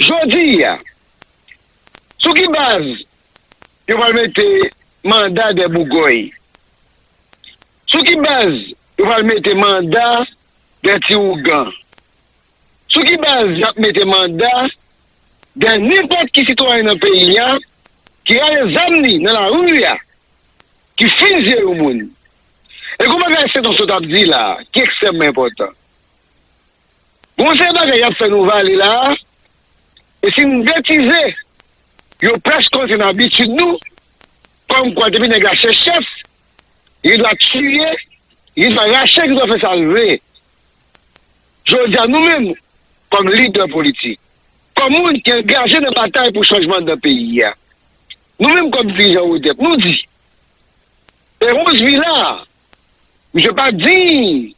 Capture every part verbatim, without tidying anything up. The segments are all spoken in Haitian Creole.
Jodi a, sou ki baz yo pral mete manda dè bougòy? Sou ki baz yo pral mete manda dè ti ougan? Sou ki baz y ap mete manda dè nenpòt ki sitwayen nan peyi a ki rale zam li nan lari a, ki fizye yon moun? E gon bagay Sentonso t ap di la a, ki ekstrèmman enpòtan. Gon seri bagay y ap fè nou vale la a, e si n betize, yo prèske antre nan abitid nou, kòmkwa depi nèg la se chèf, li dwa tiye, li dwa rache, li dwa fè sa l vle. Jodi a, nou menm, kòm lidè politik, kòm moun ki angaje nan batay pou chanjman nan peyi a, nou menm kòm dirijan ODEP, nou di, Erons Vila, misye pa diy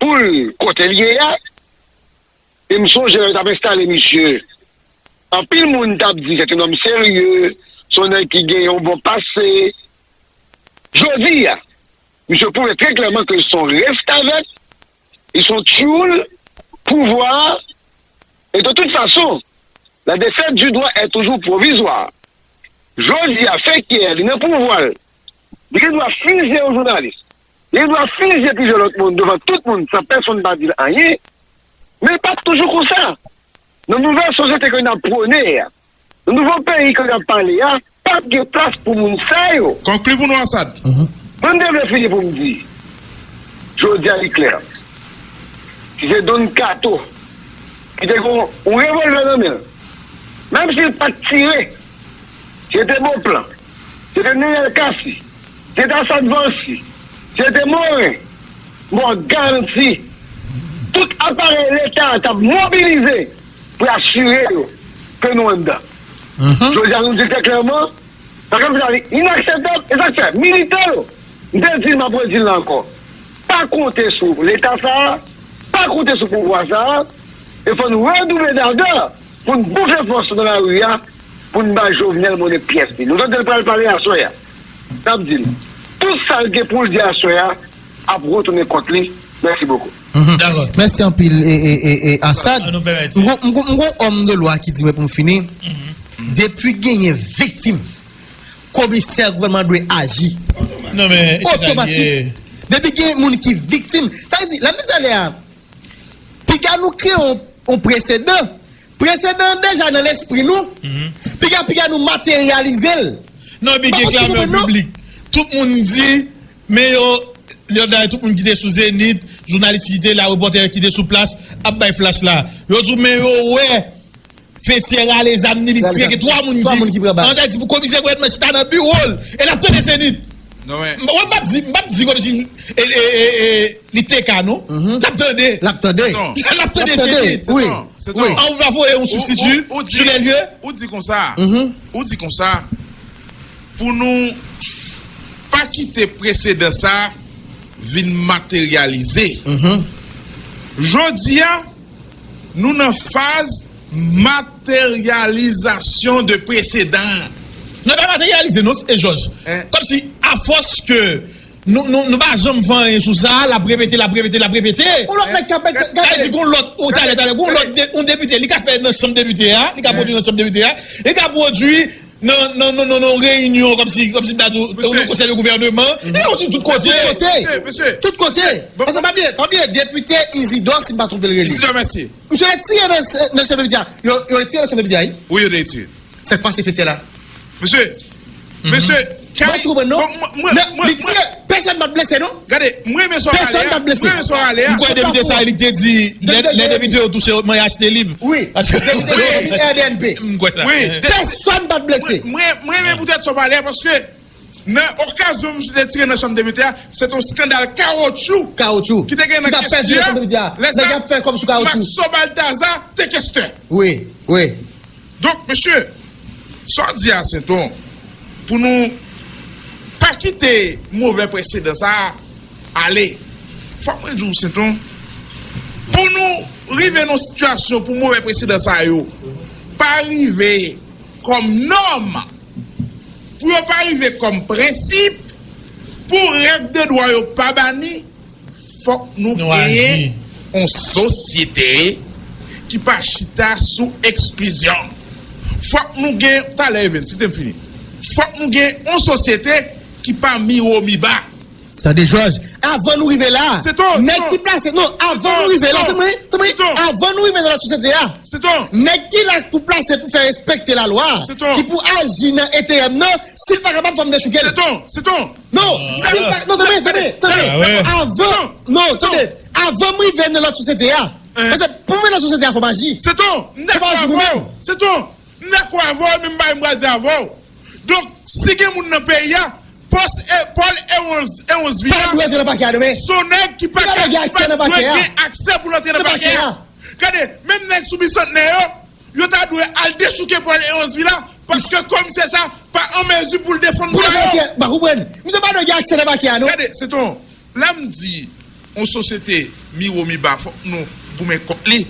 pou l kote l ye a, e m sonje lè yo t ap enstale misye, anpil moun t ap di se te yon nonm serye, se yon nèg ki gen yon bon pase. Jodi a, misye pwouve trè klèman ke l se yon restavèk, li se yon tyoul pouvwa a, e de tout fason, la défaite du droit est toujours provisoire. Jodi a, fekè a, li nan pouvwa l, li gen dwa fizye yon jounalis, li gen dwa fizye plizyè lòt moun devan tout moun san pèsonn pa di l anyen, men l p ap toujou konsa. Nan nouvèl sosyete ke n ap pwone a, nan nouvo peyi ke n ap pale a, p ap gen plas pou moun sa yo. Konkli pou nou, Asad. Mwen, m te vle fini pou m di, jodi a, li klè. Si se Don Kato ki te gen yon revòlvè nan men l, menm si l pa t tire, si se te Beauplan, si se te Neyèl Cassy, si se te Asad Volcy, si se te Moren, m ba w garanti, tout aparèy Leta a t ap mobilize pou asire yo ke nou anndan. Jodi a, nou di l trè klèman, sa k ap fèt la, li inakseptab, e sa k fè militan yo, m te di l, m ap redi l la ankò, pa konte sou Leta sa a, pa konte sou pouvwa sa a, e fò n redouble dardè pou n boufle fòs nou nan lari a, pou n ba Jovenel monnen pyès li. Nou tande l pral pale aswè a. N ap di l, tout sa l gen pou l di aswè a ap retounen kont li. Mèsi bokou. Dakò. Mèsi anpil, e, e, e, e, Asad. An nou pèmèt. M gon, m gon, m gon òm de lwa ki di mwen pou m fini. Depi genyen viktim, komisè gouvènman dwe aji. Non, men, e sa l ye. Otomatik. Depi gen moun ki viktim, sa vle di, lè m di talè a, piga nou kreye yon, yon presedan. Presedan an deja nan lespri nou. Piga, piga nou materyalize l. Non, epi gen klamè piblik. Tout moun di, men yo, yo dayè tout moun ki te sou Zenith, jounalis ki te la, repòtè ki te sou plas, ap bay flash la. Yo di w, men yo wè Fetye rale zam ni, li tire gen twa moun ki pran bal. An Ayiti, pou komisè gouvènman chita nan biwo l, e l ap tande Zenith. Non, men. M, m p ap di, m p ap di kòmsi, e, e, e, e, li te ka, non. L ap tande. L ap tande. L ap tande Zenith. Wi. An, ou va voye yon sibstiti sou lè lye. Ou di konsa. Ou di konsa. Pou nou pa kite presedan sa vin materyalize. Jodi a, nou nan faz materyalizasyon de presedan. Non, pa materyalize, non, e Jòj. Kòmsi, afòs ke nou, nou, nou pa janm fè anyen sou sa, l ap repete, l ap repete, l ap repete. Yon lòt nèg k ap... Sa vle di, gon lòt, ou talè, talè, gon lòt de-, yon depite, li ka fè nan chanm depite a, li ka pwodui nan chanm depite a, li ka pwodui nan, nan, nan, nan, nan reyinyon kòmsi, kòmsi m ta di w, nan konsèy de gouvènman. Li soti tout kote. Tout kote. Tout kote. Paske pa bliye, pa bliye, depite Isidor, si m pa twonpe l rele. Isidor Mercier. Misye retire nan, nan chanm depite a. Yo, yo retire nan chanm depite a, wi. Wi, yo te retire. Sa k pase Fetye la? Mesye, mesye, Kay, bon, ti konprann, non? Bon, mwen, mwen, mwen, li tire, pèsonn pa t blese, non? Gade, mwen renmen sa w pale a. Pèsonn pa t blese. Mwen renmen sa w pale a. M kwè depite sa a, li te di, lè, lè depite yo touche, mwen achte liv. Wi. Paske depite yo, R D N P. M kwè sa. Wi. Pèsonn pa t blese. Mwen, mwen, mwen renmen poutèt sa w pale a, paske nan okazyon misye te tire nan chanm depite a, se te yon eskandal kawotchou. Kawotchou. Ki te gen nan kestyon a. Ki t ap pèdi nan chanm depite a. Lè sa, nèg ap fè kòb sou kawotchou. Maxo Balthazar te kestè. Wi, wi. Donk, mesye, sa w di a, Senton, pou nou pa kite movè presedan sa a ale. Fòk mwen di w, Senton, pou nou rive nan yon sitiyasyon pou movè presedan sa yo pa rive kòm nòm, pou yo pa rive kòm prensip, pou règ de dwa yo pa bani, fòk nou genyen yon sosyete ki pa chita sou eksklizyon. Fòk nou gen, talè Evens, kite m fini. Fòk nou gen yon sosyete ki pa miwo miba. Tande Jòj, avan nou rive la, nèg ki plase, non, avan nou rive la, tanpri, tanpri, avan nou rive nan lasosyete a, nèg ki la pou plase pou fè respekte lalwa, ki pou aji nan enterè m nan, si l pa kapab, fò m dechouke l. Non, si l pa, non, tanpri, tanpri, tanpri, avan, non, tanpri, avan m rive nan lòt sosyete a, paske pou m rive nan sosyete a, fò m aji. Fò m aji pou mwen. M dakò avè w, men m pa menm pral di avè w. Donk, si gen moun nan peyi a, pòs e Paul Ewons Ewons Vila, pa dwe antre nan pakè a demen. Se yon nèg ki pa ka, ki pa dwe gen aksè pou l antre nan pakè a. Gade, menm nèg sou bisantnè yo, yo ta dwe al dechouke Paul Ewons Vila, paske komisè sa pa an mezi pou l defann dwa yo. Pa konprann. Misye pa dwe gen aksè nan pakè a, non. Gade, se ton. Lè m di yon sosyete miwo miba, fòk nou goumen kont li.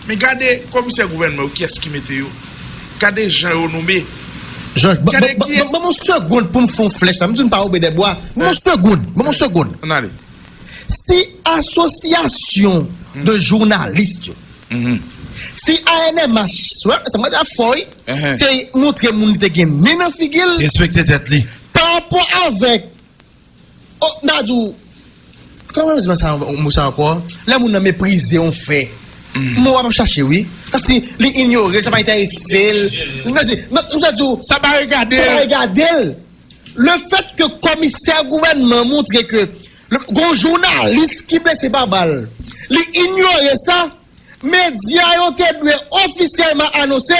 Men gade komisè gouvènman yo, kiyès ki mete yo? Gade jan yo nonmen. Jòj, ban m yon segonn pou m fè yon flèch la. M di n pa woube dèbwa. Ban m yon segonn. Ban m yon segonn. Ann ale. Si asosyasyon de jounalis yo, si A N M H, wè, sa mwen di a fò, wi, te montre moun li te gen nen nan figi l, respekte tèt li, pa rapò avèk Oh, m ta di w, kòman m di sa, mo sa ankò? Lè moun nan meprize yon fè. Mo w ap chache, wi. Paske li inyore l, sa pa enterese l. M ta di, m ta di w, sa pa regade l. Sa pa regade l. Le fait que komisè gouvènman montre ke gon jounalis ki blese pa bal, li inyore sa, medya yo te dwe ofisyèlman anonse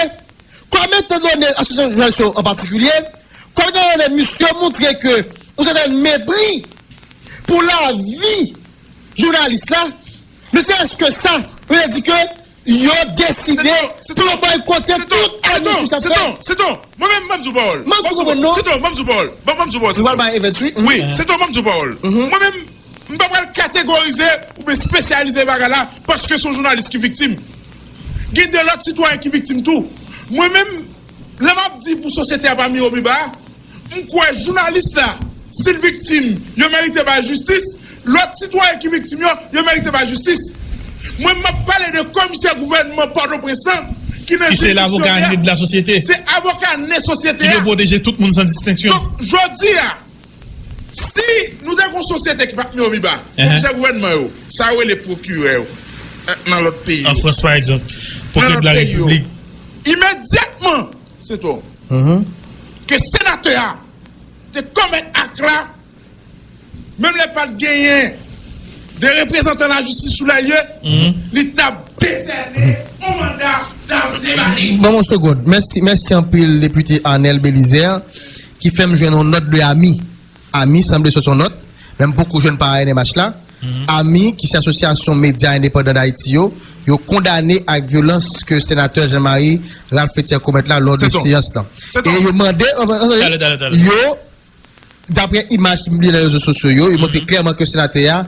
Kòm etandone asosyasyon jounalis yo an patikilye, kòm etandone misye montre ke yon sètèn mepri pou lavi jounalis la, ne serait-ce que ça, vle di ke yo deside pou yo bòykote tout anons misye ap fè. Seton, mwen menm, ban m di w pawòl. Mwen di w konprann non. Seton, ban m di w pawòl. Ban m di w pawòl. Ou pral bay Evens, wi. Wi, Seton, ban m di w pawòl. Mwen menm, M pa pral kategorize oubyen espesyalize bagay la paske se yon jounalis ki viktim. Gen de lòt sitwayen ki viktim tou. Mwen menm, lè m ap di pou sosyete a pa miwo miba, m kwè jounalis la, si l viktim, yo merite bay jistis, lòt sitwayen ki viktim yo, yo merite bay jistis. Mwen, m ap pale de komisè gouvènman Pòtoprens lan ki nan jiridiksyon li a. Ki se lavoka nen de la sosyete. Se avoka nen sosyete a. Ki dwe pwoteje tout moun san distenksyon. Donk, jodi a, Si nou te gen yon sosyete ki pa t miwo miba, komisè gouvènman yo, sa yo rele pwokirè yo, nan lòt peyi yo. An Frans, pa egzanp, pwokirè de la Repiblik. Imedyatman, se to, ke senatè a te komèt ak la, menm lè pa t genyen de reprezantan lajistis sou lè lye, li t ap desène yon manda d'arrêt ba li. Ban m yon segonn. Mèsi, mèsi anpil, depite Arnel Belizaire, ki fè m jwenn yon nòt de ami. Ami, sanble sot yon nòt, men m poko jwenn pa A N M H la. Ami, ki se Asosyasyon Medya Endepandan Dayiti yo, yo kondane ak vyolans ke senatè Jean Marie Ralph Fethière komèt la lò de seyans lan. E yo mande, yo, daprè imaj ki pibliye nan rezo sosyo yo, yo montre klèman ke senatè a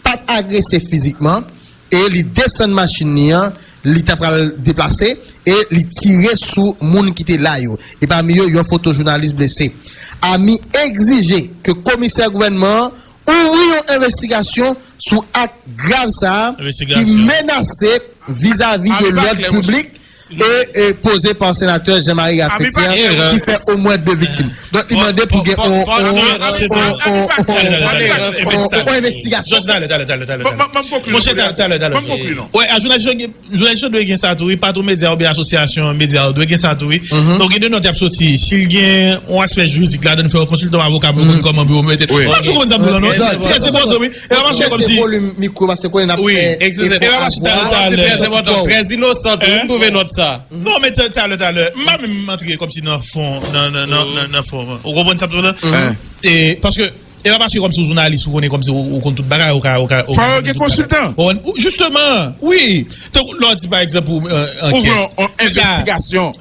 pa t agrese fizikman, e li desann machin li an, li ta pral deplase, e li tire sou moun ki te la yo. E pami yo, yon fotojounalis blese. Ami egzije ke komisè gouvènman an ouvri yon envestigasyon sou ak grav sa a ki menase vizavi de lòd piblik e, e poze pa senatè Jean Marie Ralph Fethière ki fè omwen de viktim. Donk, li mande pou gen on, on, on, on, on envestigasyon. Jòj, talè, talè, talè, talè. Monchè, talè, talè, talè. Wè, a jounalis yo gen, jounalis yo dwe gen sa tou, wi. Patwon medya oubyen asosyasyon medya yo dwe gen sa tou, wi. Donk, gen de nòt y ap soti. Si l gen yon aspè jiridik ladan, fè yo konsilte yon avoka pou yo konn kòman pou yo mete. M ap di w konn sa m di w la, non. Trè enpòtan, wi. E pa mache kòmsi. Wi, eskize. E pa mache talè, talè. Trè enpòtan, trè inosan tou. M twouve nòt sa. Non, men talè, talè. M pa menm antre kòmsi nan fon, nan, nan, nan, nan, nan fon. Ou konprann sa m di w la? E, paske, e pa paske kòmsi w jounalis, ou konnen kòmsi ou, ou konn tout bagay, ou ka, ou ka, ou ka. Fò yo gen konsiltan. Jisteman, wi. Tankou lè w di, pa egzanp, ou, euh, ankèt. Ouvri yon, yon envestigasyon.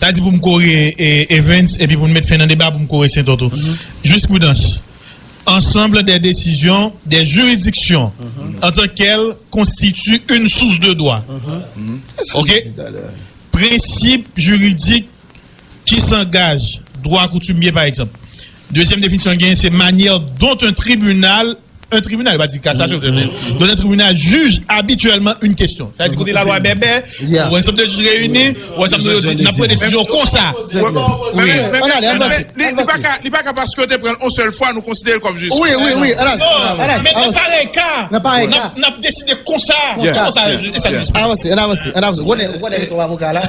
Sa di pou m kore e, Evens, epi pou n met fen nan deba, pou m kore Sentò tou. Jis pridans. Ensemble des décisions des juridictions en tant qu'elles constitue une source de droit. OK? Prensip jiridik ki sangaj, dwa koutimye, pa egzanp. Dezyèm definisyon gen, se manière dont un tribunal, un tribunal, pa di kasasyon, dont un tribunal juge habituellement une question. Sa vle di kote lalwa bèbè, ou ensemble de juges réunis, ou ensemble de, n ap pran desizyon konsa. Wi. Ann ale, ann pase. Li pa ka, li pa ka paske yo te pran yon sèl fwa, nou konsidere l kòm jis. Wi, wi, wi. Ann ale, ann ale, men nan parèy ka, nan parèy ka, n ap deside konsa. Konsa, e sa nou espere. Avanse, ann avanse, ann avanse. Ou konnen, ou konnen nou avoka la.